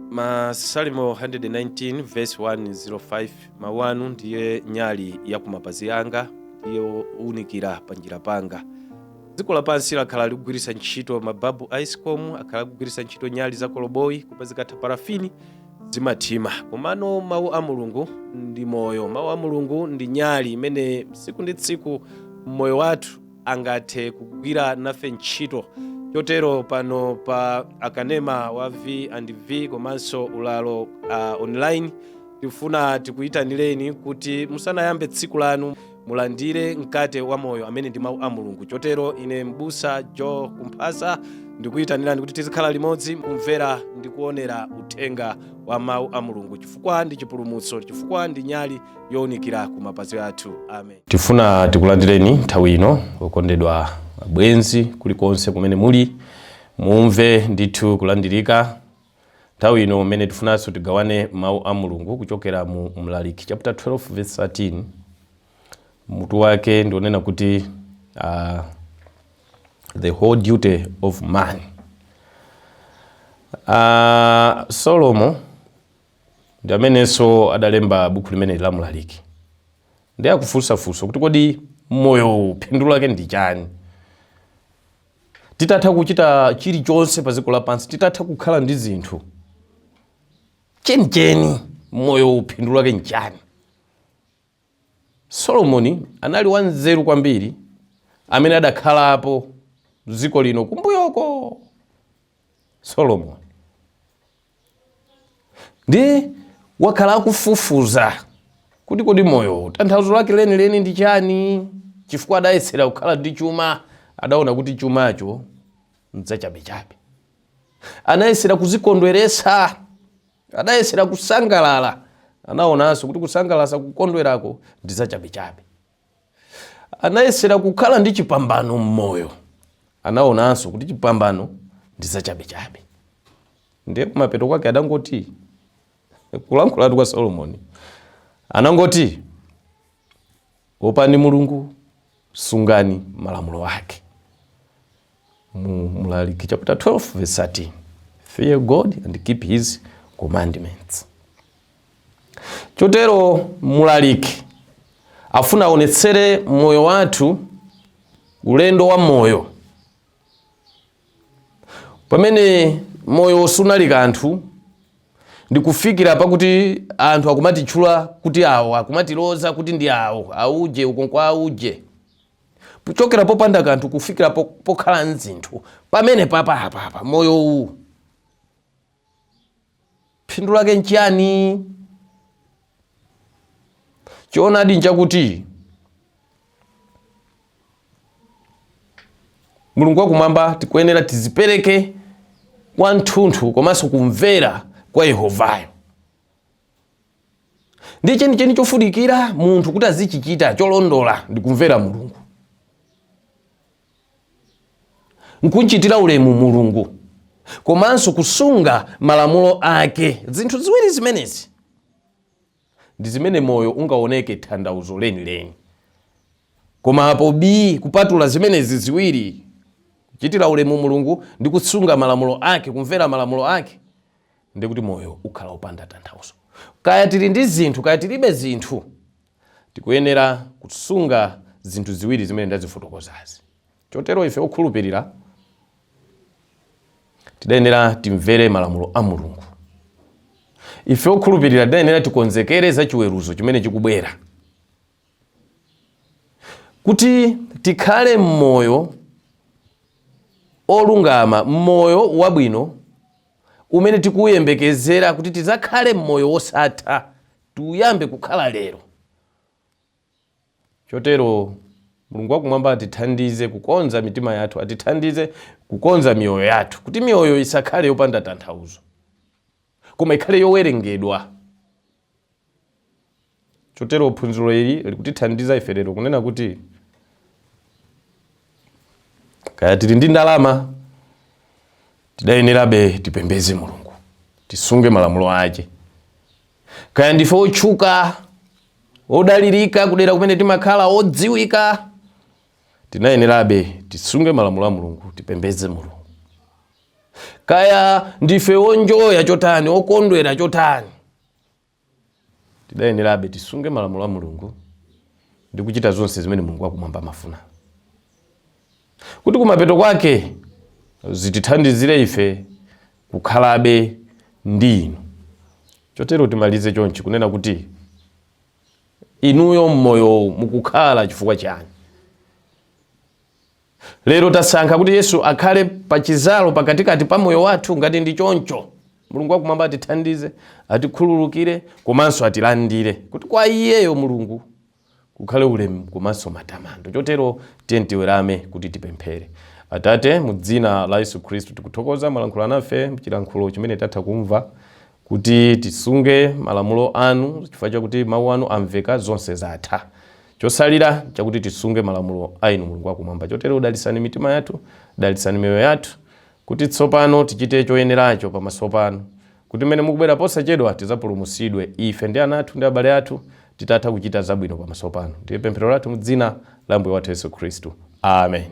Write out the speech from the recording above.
Masalimo 119 verse 105, mawu anu ndiye nyali ya kumapazi anga, ndiye uwunikira pa njira panga. Dziko lapansi lakhala likugwiritsa ntchito mababu a escom, akhala akugwiritsa ntchito nyali za koloboyi, koma zikatha parafini zimathima. Komano mawu a Mulungu ndi moyo, mawu a Mulungu ndi nyali imene tsiku ndi tsiku mmoyo wathu angathe kugwira nafe ntchito. Chotero pano pa akanema wa V and V komanso ulalo online, tifuna tikuyitanireni kuti musanayambe tsiku lanu mulandire mkate wa moyo amene ndi mawu a Mulungu. Chotero ine mbusa Joe Kumphasa ndikuyitanirani kuti tizikhala limodzi kumvera ndi kuonera uthenga wa mawu a Mulungu, chifukwa ndi chipulumutso, chifukwa ndi nyali yowunikira ku mapazi athu. Amen. Tifuna tikulandireni nthawi ino, okondedwa abwenzi, kulikonse kumene muli, mumve ndithu kulandirika nthawi ino mmene tifunanso tigawane mawu a Mulungu kuchokera mu Mlaliki chapter 12 verse 13. Mutu wake ndionena kuti the whole duty of man. Solomo ndi amenenso adalemba buku limene la Mlaliki, ndi akufunsafunsa kuti kodi moyo phindu lake ndi chani? Titatha kuchita chilichonse pa dziko lapansi, titatha kukhala ndi zinthu chenicheni, moyo phindu lake nchani? Solomoni anali wanzeru kwambiri amene adakhalapo dziko lino kumbuyoko. Solomoni ndi wakhala akufufuza kuti kodi moyo tanthauzo lake lenileni ndi chani, chifukwa adayesera kukhala ndi chuma, adaona kuti chumacho nzachabechabe. Anayesera kuzikondweresa, adayesera kusangalala, anaonanso kuti kusangalasa kukondwerako ndi zachabechabe. Anayesera kukhala ndi chipambano mmoyo, anaonanso kuti chipambano ndi zachabechabe. Ndiye kumapeto kwake adangoti, kulankhulatu kwa Solomoni, anangoti opani Mulungu, sungani malamulo ake. Mu Mlaliki chapter 12 verse 13, fear God and keep his commandments. Chotero Mlaliki afuna aonetsere moyo wathu, ulendo wa moyo, pamene moyo sunali kanthu ndikufikira pakuti anthu akumatitchula kuti awo, akumatiloza kuti ndi awo, auje uko kwa auje, kuchokera popanda kanthu kufikira pokhala nzinthu pamene papa apapa, moyo uwu phindu lake nchiyani? Choonadi nchakuti Mulungu wakumwamba tikuyenera tizipereke kwathunthu komanso kumvera kwa Yehovayo. Ndi chenicheni chofunikira munthu kuti azichichita cholondola ndi kumvera Mulungu, nkunchitira ulemu Mulungu, komanso kusunga malamulo ake. Zinthu ziwiri zimenezi ndi zimene moyo ungaoneke tanthauzo lenileni. Koma apo bii, kupatula zimenezi ziwiri, kuchitira ulemu Mulungu ndi kusunga malamulo ake, kumvera malamulo ake, ndi kuti moyo ukhala opanda tanthauzo. Kaya tili ndi zinthu, kaya tilibe zinthu, tikuyenera kusunga zinthu ziwiri zimene ndazifotokozazi. Chotero ife okhulupirira tidayenera timvere malamulo a Mulungu. Ife okhulupirira tidayenera tikonzekere za chiweruzo chimene chikubwera, kuti tikhale mmoyo olungama, mmoyo wabwino umene tikuyembekezera kuti tidzakhale mmoyo wosatha, tiuyambe kukhala lero. Chotero Mulungu wakumwamba atithandize kukonza mitima yathu, atithandize kukonza miyoyo yathu, kuti miyoyo isakhale yopanda tanthauzo, koma ikhale yowerengedwa. Chotero phunziro ili likutithandiza ife lero kunena kuti kaya tili ndi ndalama, tidayenerabe tipembeze Mulungu, tisunge malamulo ake. Kaya ndife otchuka, odalirika kudera kumene timakhala, odziwika, tinayenerabe tisunge malamulo a Mulungu, tipembeze Mulungu. Kaya ndife onjoya chotani, okondwera chotani, tidayenerabe tisunge malamulo a Mulungu ndi kuchita zonse zimene Mulungu wakumwamba amafuna, kuti kumapeto kwake zitithandizire ife kukhalabe ndi inu. Chotero timalize chonchi kunena kuti inuyo mmoyo mukukhala chifukwa chani? Lero tasankha kuti Yesu akhale pachizalo pakatikati pa moyo wathu. Ngati ndi choncho, Mulungu wakumwamba atithandize, atikhululukire komanso atilandire, kuti kwa iyeyo Mulungu kukhale ulemu komanso matamando. Chotero tiye tiwerame kuti tipemphere. Atate, mu dzina la Yesu Khristu tikuthokoza mwalankhula nafe mchilankhulo chimene tatha kumva, kuti tisunge malamulo anu, chifukwa chakuti mawu anu amveka, zonse zatha. Chosalira chakuti tisunge malamulo a inu Mulungu wakumwamba. Chotero dalisani mitima yathu, dalisani miyoyo yathu, kuti tsopano tichite choyeneracho pamaso panu, kuti mmene mukubwera posachedwa tidzapulumutsidwe ife ndi ana athu ndi abale athu, titatha kuchita zabwino pamaso panu. Ndiye pemphero lathu mu dzina la Mbuye wathu Yesu Khristu, amen.